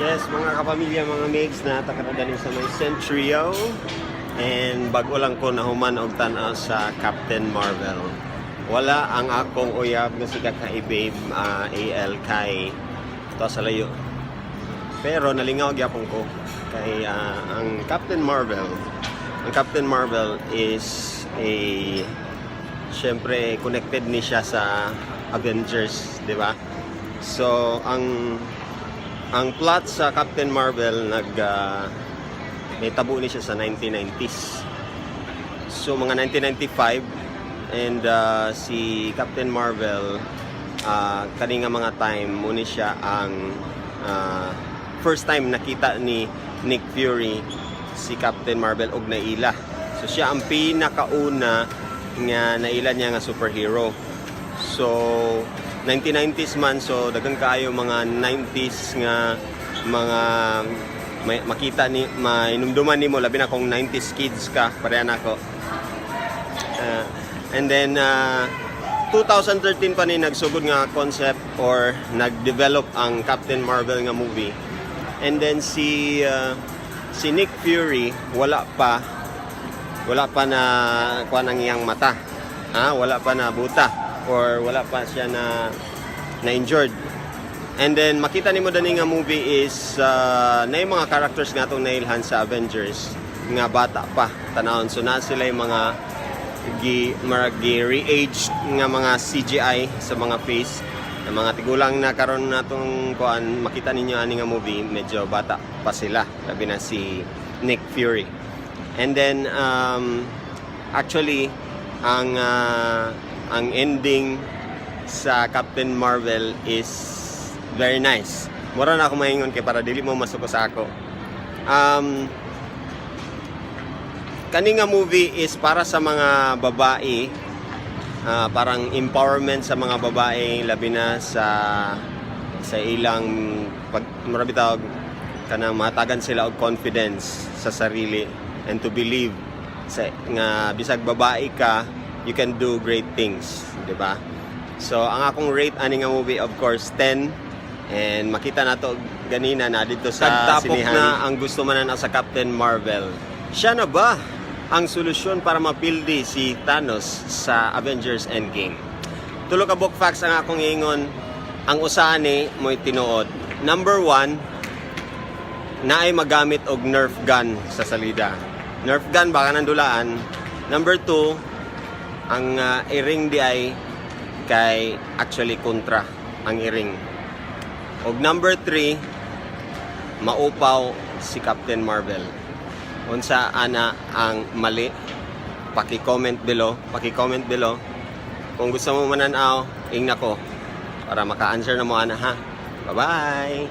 Yes, mga kapamilya, mga migs, naa ta karon sa may Centrio. And bago lang ko nahuman og tan-aw sa Captain Marvel. Wala ang akong uyab nga si Kakay Babe AL kay to sa layo. Pero nalingaw gyapon ko kay ang Captain Marvel is a, syempre, connected ni siya sa Avengers, di ba? So ang plot sa Captain Marvel, nag may tabo ni siya sa 1990s. So mga 1995 and si Captain Marvel, kani nga mga time mao ni siya ang first time nakita ni Nick Fury si Captain Marvel og naila. So siya ang pinakauna nga naila niya nga superhero. So 1990s man, so daghan kaayo mga 90s nga mga may, makita ni mainumduman nimo, labi na kung 90s kids ka pareha nako. And then 2013 pa ni nagsugod nga concept or nag-develop ang Captain Marvel nga movie. And then si Nick Fury, wala pa na kuan ang iyang mata. Ah, wala pa na buta or wala pa siya na na injured. And then makita nimo dani nga movie is na yung mga characters nga atong nailhan sa Avengers nga bata pa tanawon. So na sila yung mga gi marag gi re-aged nga mga CGI sa mga face ng mga tigulang na karon natong kuan. Makita ninyo ani nga movie, medyo bata pa sila, labi na si Nick Fury. And then actually ang ending sa Captain Marvel is very nice. Mura na ako maingon kay para dili mo masuko sa ako. Kani nga movie is para sa mga babae, parang empowerment sa mga babae, labi na sa ilang pag mura bitaw kanang matagan sila og confidence sa sarili and to believe sa nga bisag babae ka, you can do great things, di ba? So ang akong rate ani nga movie, of course, 10. And makita nato ganina na dito sa Tagtapok sinihan na ang gusto man na sa Captain Marvel. Siya na ba ang solusyon para mapildi si Thanos sa Avengers Endgame? Tulo ka book facts ang akong ingon. Ang usa ni mo'y tinuod. Number one, naay magamit og Nerf gun sa salida. Nerf gun baka nandulaan. Number two, ang iring di ay kay actually kontra ang iring. Og number three, maupaw si Captain Marvel. Unsa ana ang mali? Paki-comment below, paki-comment below. Kung gusto mo mananaw, ingna ko para maka-answer na mo ana ha. Bye-bye.